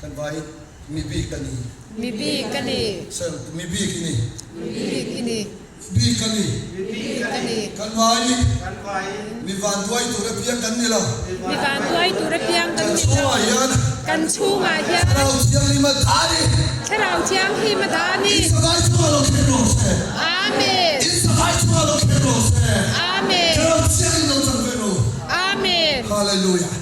Kan vaiin mi bik a ni. Mi bik a ni. Sir, mi bik i ni. Mi bik i ni. Mi bik a ni. Mi bik a ni. Kan vaiin. Kan vaiin. Mi vanduai tur apiang kan ni lo. Mi vanduai tur apiang kan ni lo. Kan chhungah hian. Kan chhungah hian. Thlarau Thianghlim a dah a ni. Thlarau Thianghlim a dah a ni. In savai chungah lo kher rawh se. Amen. In savai chungah lo kher rawh se. Amen. Thlarau Thianghlim lo chang ve rawh. Amen. Hallelujah.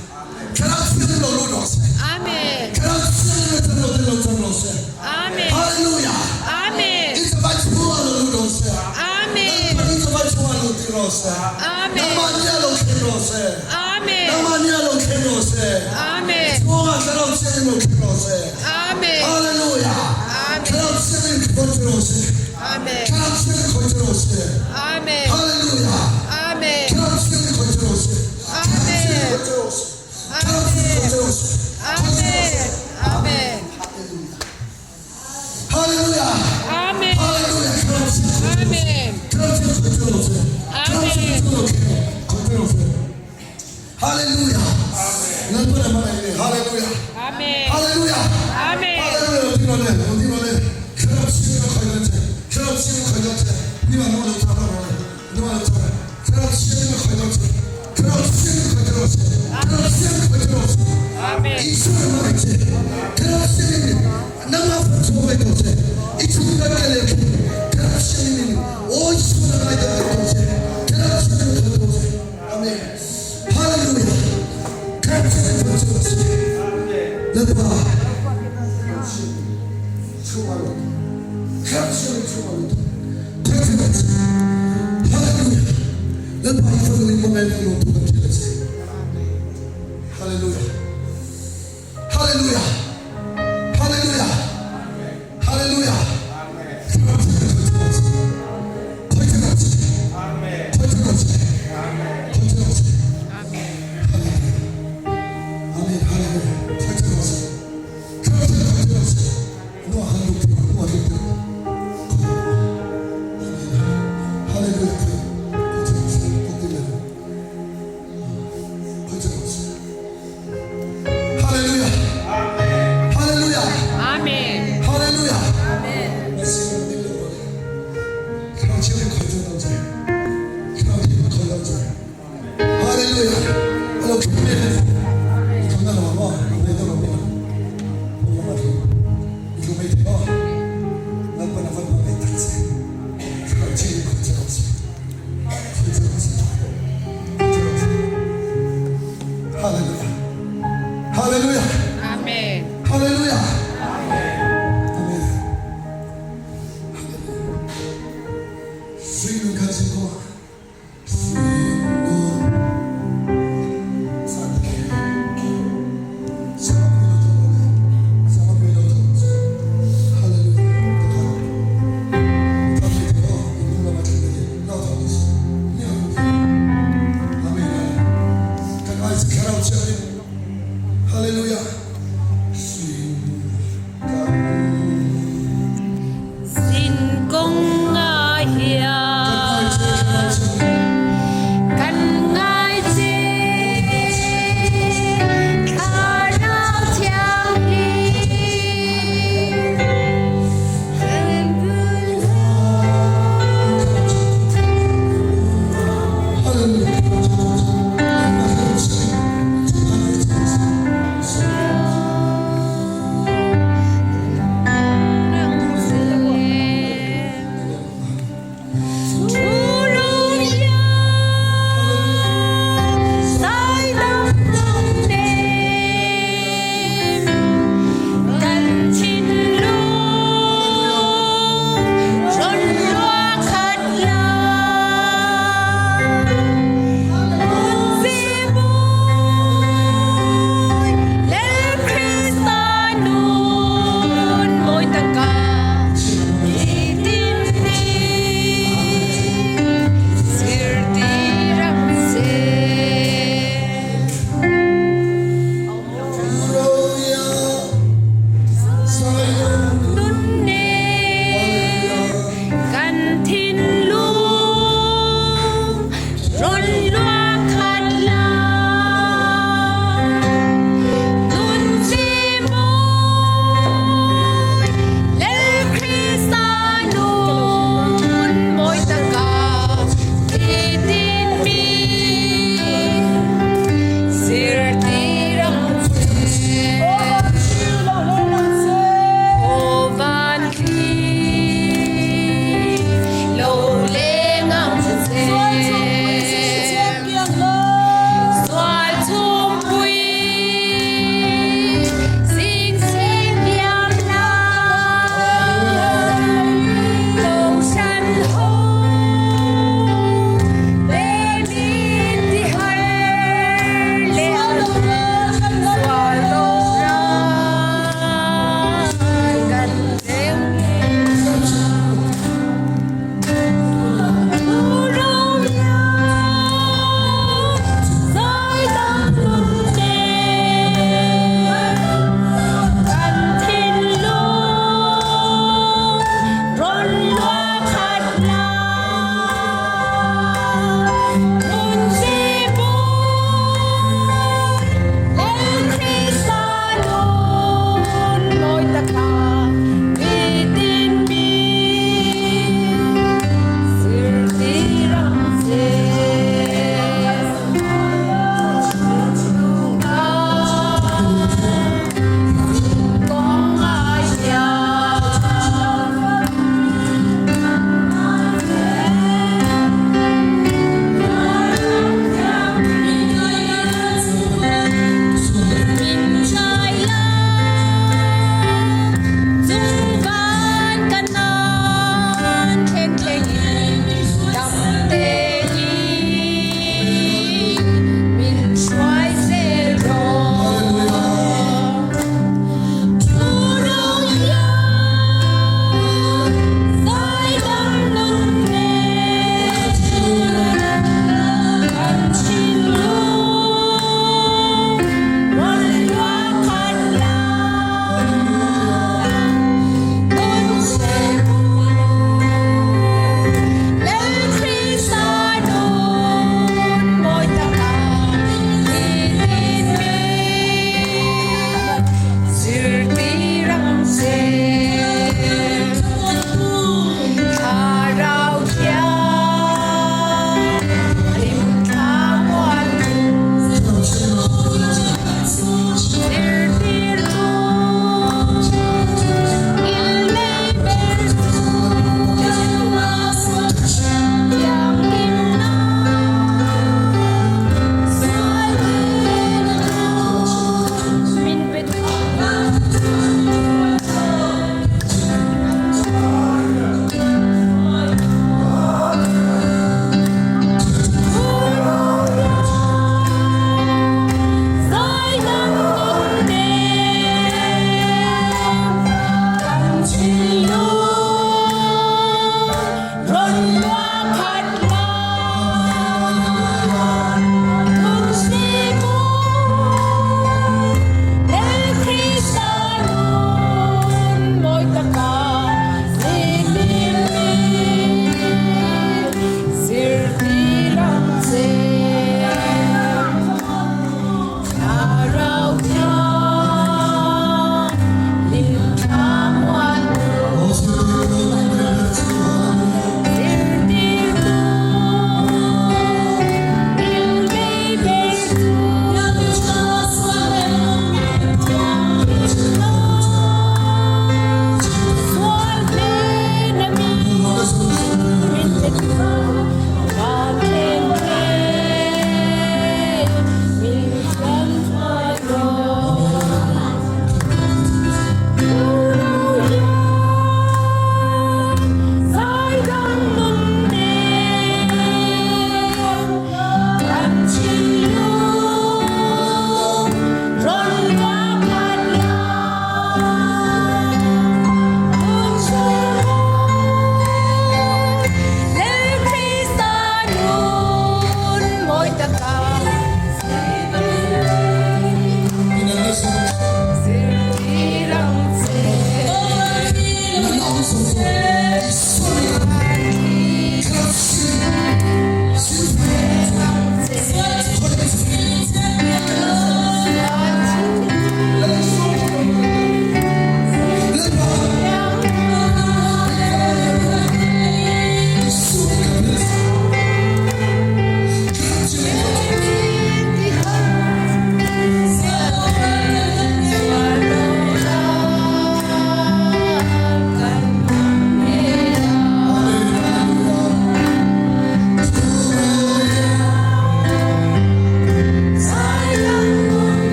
Thlarau Thianghlim lo lut rawh se. Amen. Thlarau Thianghlim lo chang rawh te lo chang rawh se. Amen. Hallelujah. Amen. In savai chhungah lo lut rawh se. Amen. Lalpan in savai chhungah lo tir rawh se. Amen. Nangmahnia lo thleng rawh se. Amen. Nangmahnia lo thleng rawh se. Amen. Chhungah Thlarau Thianghlim lo thleng rawh se. Amen. Hallelujah. Amen. Thlarau Thianghlim khawi che rawh se. Amen. Thlarau Thianghlim khawi che rawh se. Amen. Hallelujah. Amen. Thlarau Thianghlim khawi che rawh se. Amen. Amen. Amen. Hallelujah. Amen. Amen. Amen. Hallelujah. Hallelujah. Amen. Hallelujah. Amen. Amen. Hallelujah.